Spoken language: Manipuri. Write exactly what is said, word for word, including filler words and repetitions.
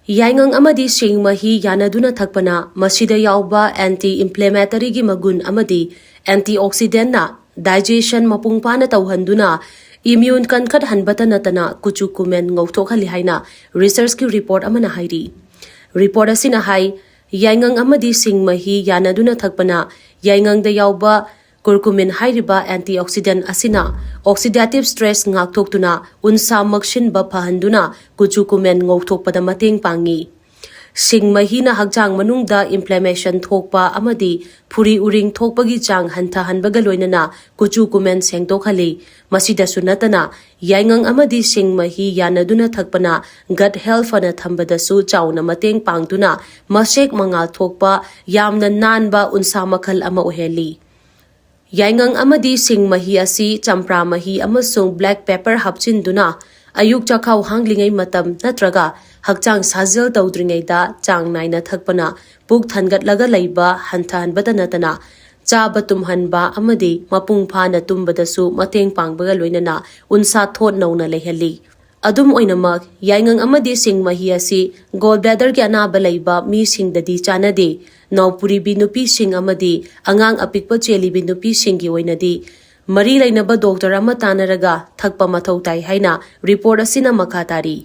ꯌꯥꯏꯉꯪ ꯑꯃꯗꯤ ꯁꯤꯡ ꯃꯍꯤ ꯌꯥꯅꯗꯨꯅ ꯊꯛꯄꯅ ꯃꯁꯤꯗ ꯌꯥꯎꯕ anti-inflammatoryꯒꯤ ꯃꯒꯨꯟ ꯑꯃꯗꯤ antioxidantꯅ digestion ꯃꯄꯨꯡ ꯐꯥꯅ ꯇꯧꯍꯟꯗꯨꯅ immune ꯀꯟꯈꯠꯍꯟꯕꯇ ꯅꯠꯇꯅ ꯀꯨꯆꯨ ꯀꯨꯃꯦꯟ ꯉꯧꯊꯣꯛꯍꯜꯂꯤ ꯍꯥꯏꯅ researchꯀꯤ report ꯑꯃꯅ ꯍꯥꯏꯔꯤ꯫ Report ꯑꯁꯤꯅ ꯍꯥꯏ, ꯌꯥꯏꯉꯪ ꯑꯃꯗꯤ ꯁꯤꯡ ꯃꯍꯤ ꯌꯥꯅꯗꯨꯅ ꯊꯛꯄꯅ ꯌꯥꯏꯉꯪꯗ ꯌꯥꯎꯕ curcumin ꯍꯥꯏꯔꯤꯕ antioxidant ꯑꯁꯤꯅ oxidative stress ꯉꯥꯛꯊꯣꯛꯇꯨꯅ ꯎꯟꯁꯥ ꯃꯛꯁꯤꯟꯕ ꯐꯍꯟꯗꯨꯅ ꯀꯨꯆꯨ ꯀꯨꯃꯦꯟ ꯉꯧꯊꯣꯛꯄꯗ ꯃꯇꯦꯡ ꯄꯥꯡꯉꯤ꯫ ꯁꯤꯡ ꯃꯍꯤꯅ ꯍꯛꯆꯥꯡ ꯃꯅꯨꯡꯗ inflammation ꯊꯣꯛꯄ ꯑꯃꯗꯤ ꯐꯨꯔꯤ ꯎꯔꯤꯡ ꯊꯣꯛꯄꯒꯤ ꯆꯥꯡ ꯍꯟꯊꯍꯟꯕꯒ ꯂꯣꯏꯅꯅ ꯀꯨꯆꯨ ꯀꯨꯃꯦꯟ ꯁꯦꯡꯗꯣꯛꯍꯜꯂꯤ꯫ ꯃꯁꯤꯗꯁꯨ ꯅꯠꯇꯅ, ꯌꯥꯏꯉꯪ ꯑꯃꯗꯤ ꯁꯤꯡ ꯃꯍꯤ ꯌꯥꯅꯗꯨꯅ ꯊꯛꯄꯅ gut health ꯐꯅ ꯊꯝꯕꯗꯁꯨ ꯆꯥꯎꯅ ꯃꯇꯦꯡ ꯄꯥꯡꯗꯨꯅ ꯃꯁꯦꯛ ꯃꯉꯥꯜ ꯊꯣꯛꯄ, ꯌꯥꯝꯅ ꯅꯥꯟꯕ ꯎꯟꯁꯥ ꯃꯈꯜ ꯑꯃ ꯑꯣꯏꯍꯜꯂꯤ꯫ ꯌꯥꯏꯉꯪ ꯑꯃꯗꯤ ꯁꯤꯡ ꯃꯍꯤ ꯑꯁꯤ ꯆꯝꯄ꯭ꯔꯥ ꯃꯍꯤ ꯑꯃꯁꯨꯡ black pepper ꯍꯥꯞꯆꯤꯟꯗꯨꯅ ꯑꯌꯨꯛ ꯆꯥꯛꯈꯥꯎ ꯍꯥꯡꯂꯤꯉꯩ ꯃꯇꯝ ꯅꯠꯇ꯭ꯔꯒ ꯍꯛꯆꯥꯡ ꯁꯥꯖꯦꯜ ꯇꯧꯗ꯭ꯔꯤꯉꯩꯗ ꯆꯥꯡ ꯅꯥꯏꯅ ꯊꯛꯄꯅ ꯄꯨꯛ ꯊꯟꯒꯠꯂꯒ ꯂꯩꯕ ꯍꯟꯊꯍꯟꯕꯇ ꯅꯠꯇꯅ ꯆꯥꯕ ꯇꯨꯝꯍꯟꯕ ꯑꯃꯗꯤ ꯃꯄꯨꯡ ꯐꯥꯅ ꯇꯨꯝꯕꯗꯁꯨ ꯃꯇꯦꯡ ꯄꯥꯡꯕꯒ ꯂꯣꯏꯅꯅ ꯎꯟꯁꯥ ꯊꯣꯠ ꯅꯧꯅ ꯂꯩꯍꯜꯂꯤ꯫ ꯑꯗꯨꯝ ꯑꯣꯏꯅꯃꯛ, ꯌꯥꯏꯉꯪ ꯑꯃꯗꯤ ꯁꯤꯡ ꯃꯍꯤ ꯑꯁꯤ gallbladderꯒꯤ ꯑꯅꯥꯕ ꯂꯩꯕ ꯃꯤꯁꯤꯡꯗꯗꯤ ꯆꯥꯅꯗꯦ꯫ ꯅꯥꯎꯄꯨꯔꯤꯕꯤ ꯅꯨꯄꯤꯁꯤꯡ ꯑꯃꯗꯤ ꯑꯉꯥꯡ ꯑꯄꯤꯛꯄ ꯆꯦꯜꯂꯤꯕꯤ ꯅꯨꯄꯤꯁꯤꯡꯒꯤ ꯑꯣꯏꯅꯗꯤ ꯃꯔꯤ ꯂꯩꯅꯕ doctor ꯑꯃ ꯇꯥꯟꯅꯔꯒ ꯊꯛꯄ ꯃꯊꯧ ꯇꯥꯏ ꯍꯥꯏꯅ report ꯑꯁꯤꯅ ꯃꯈꯥ ꯇꯥꯔꯤ꯫